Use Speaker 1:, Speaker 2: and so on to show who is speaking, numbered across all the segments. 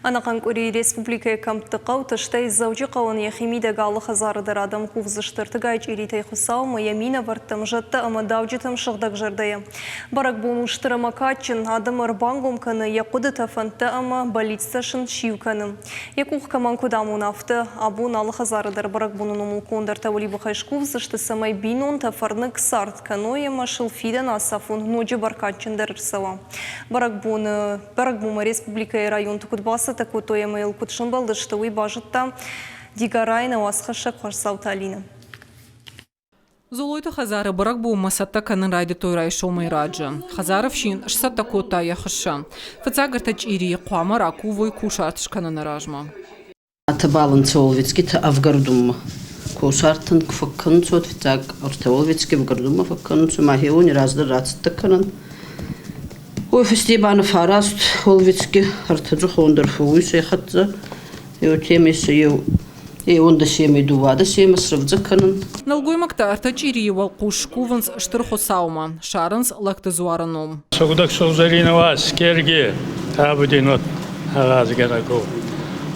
Speaker 1: Ӕнӕхъӕн къуыри республикӕйы кӕмтты, хъӕуты, стӕй Дзӕуджыхъӕуӕн йӕхи мидӕг алы хӕдзары дӕр адӕм кувдзысты ӕртыгай чъиритӕй Хуыцаумӕ, йӕ минӕвӕрттӕм, зӕдтӕ ӕмӕ дауджытӕм сыгъдӕгзӕрдӕйӕ. Бӕрӕгбон у стыр ӕмӕ кадджын, адӕмы ӕрбангом кӕны, йӕ хъуыдытӕ, фӕндтӕ ӕмӕ бӕллицтӕ сын сиу кӕны. Йӕ къух кӕмӕн куыд амона, афтӕ. Абон алы хӕдзары дӕр бӕрӕгбоны номыл конд ӕртӕ уӕлибыхӕй скувдзысты, цӕмӕй бинонтӕ фӕрныг цард кӕной ӕмӕ сыл фидӕн ацафон ноджы бӕркадджындӕр ӕрцӕуа. Бӕрӕгбоны бӕрӕгбонмӕ республикӕйы районты куыд бацӕттӕ кодтой ӕмӕ йыл куыд сӕмбӕлдысты, уый базыдта Дигорайы нӕ уацхӕссӕг Хуасдзауты Алинӕ.
Speaker 2: Золойты хӕдзары бӕрӕгбонмӕ цӕттӕ кӕнын райдыдтой райсомӕй раджы. Хӕдзары фсин сцӕттӕ кодта йӕ хыссӕ. Фыццаг ӕртӕ чъирийы хъуамӕ ракувой кусарт скӕныны размӕ.
Speaker 3: Атыбалынцӕ Олвецкити ӕвгӕрдунмӕ. Косартӕн ку фӕккӕнунцӕ, уӕд фиццаг ӕртӕ Олвецки ӕвгӕрдунмӕ фӕккӕнунцӕ, ма хеуони раздӕр рацӕттӕ кӕнӕн. Уой фӕсте ба нӕ фараст Олвецки ӕртӕдзухон дӕр фӕууй сӕ хӕццӕ. Еутемӕй сӕ еу еуӕндӕсемӕй дууадӕсемӕ срӕвдзӕ кӕнӕн.
Speaker 2: Нӕлгоймӕгтӕ ӕртӕ чъирийы уӕлхъус скувынц Стыр Хуыцаумӕ, ссарынц Лӕгты дзуары ном.
Speaker 4: Сыгъдӕг сыгъзӕрин Уасгерги табудинот агъазгӕнӕг у.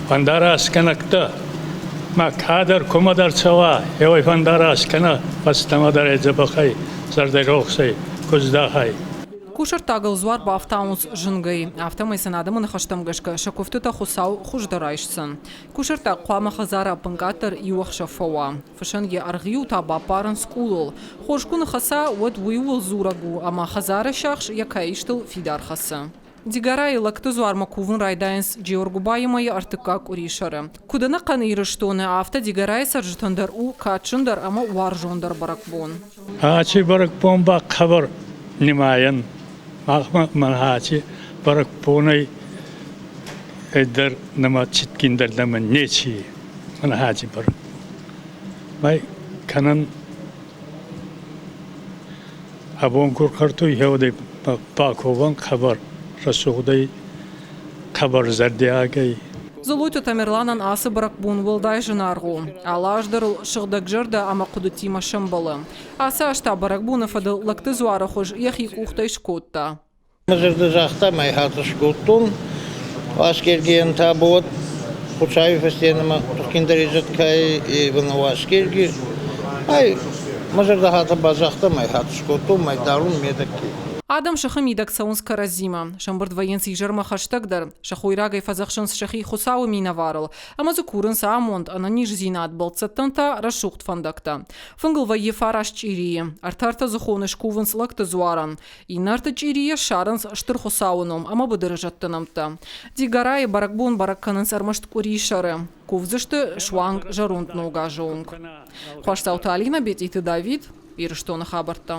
Speaker 4: Фӕндараст-кӕнӕгтӕ ма кадӕр кумӕдӕр цӕуа, еуӕй фӕндараст кӕнӕ фӕстӕмӕ дӕр ӕй дзӕбӕхӕй, зӕрдӕрохсӕй куздахай.
Speaker 2: Кусӕрттагыл дзуар бафтауынц зынгӕй. Афтӕмӕй сын адӕмы ныхӕстӕм гӕсгӕ сӕ куывтытӕ Хуыцау хуыздӕр айсдзӕн. Кусӕрттаг хъуамӕ хӕдзары ӕппынкъаддӕр иу ӕхсӕв фӕуа. Фысӕн йӕ ӕргъиу та баппарынц къулыл. Хорз куы ныххӕца, уӕд уый ууыл дзурӕг у, ӕмӕ хӕдзары сиахс йӕ каистыл фидар хӕцы. Дигорайы лӕгты дзуармӕ кувын райдайынц Джеоргуыбайы мӕйы ӕртыккаг къуырисӕры. Куыд ӕнӕхъӕн Ирыстоны, афтӕ Дигорайы цӕрджытӕн дӕр у кадджындӕр ӕмӕ уарзондӕр бӕрӕгбон.
Speaker 4: Аци бӕрӕгбон ба хъӕбӕр нимайӕн. Махмӕ мӕн аци бӕрӕгбонӕй дӕр нӕмӕ цитгиндӕр нӕмӕ неци мӕн аци бӕрӕгбон. Май кӕнӕн абон ку рхъӕртуй, гьеуӕдӕй баковӕн хъӕбӕр рӕсугъдӕй, хъӕбӕр зӕрдиагӕй.
Speaker 2: Золойты Тамерланӕн ацы бӕрӕгбон уӕлдай зынаргъ у. Алы аз дӕр ыл сыгъдӕгзӕрдӕ ӕмӕ хъуыдытимӕ сӕмбӕлы. Ацы аз та бӕрӕгбоны фӕдыл лӕгты дзуары хуыз йӕхи къухтӕй скодта.
Speaker 5: Мӕ зӕрдӕ загъта, мӕ хатыр скодтон. Уасгергийӕн та бод Хуцауи фӕстенӕмӕ тухгиндӕр изӕд кӕй ивӕн Уасгерги. Ай, мӕ зӕрдӕ хатыр ба загъта, мӕ хатыр скодтон, мӕ дарун медӕгки.
Speaker 2: Адӕм сыхы мидӕг цӕуынц кӕрӕдзимӕ. Сӕмбырд вӕййынц изӕрмӕ хӕстӕгдӕр. Сӕ хойрагӕй фӕдзӕхсынц сӕхи Хуыцауы минӕварыл ӕмӕ дзы курынц амонд, ӕнӕниздзинад, бӕлццӕттӕн та рӕсугъд фӕндӕгтӕ. Фынгыл вӕййы фараст чъирийы. Ӕртӕ-ӕртӕ дзыхоны скувынц лӕгты дзуарӕн. Иннӕты чъирийӕ ссарынц Стыр Хуыцауы ном ӕмӕ быдыры зӕдты нӕмттӕ. Дигорайы бӕрӕгбон бӕрӕг кӕнынц ӕрмӕст къуырисӕры. Кувдзысты суанг зӕронд ног азы онг. Хуасдзауты Алинӕ, Бетъиты Давид, Ирыстоны хабӕрттӕ.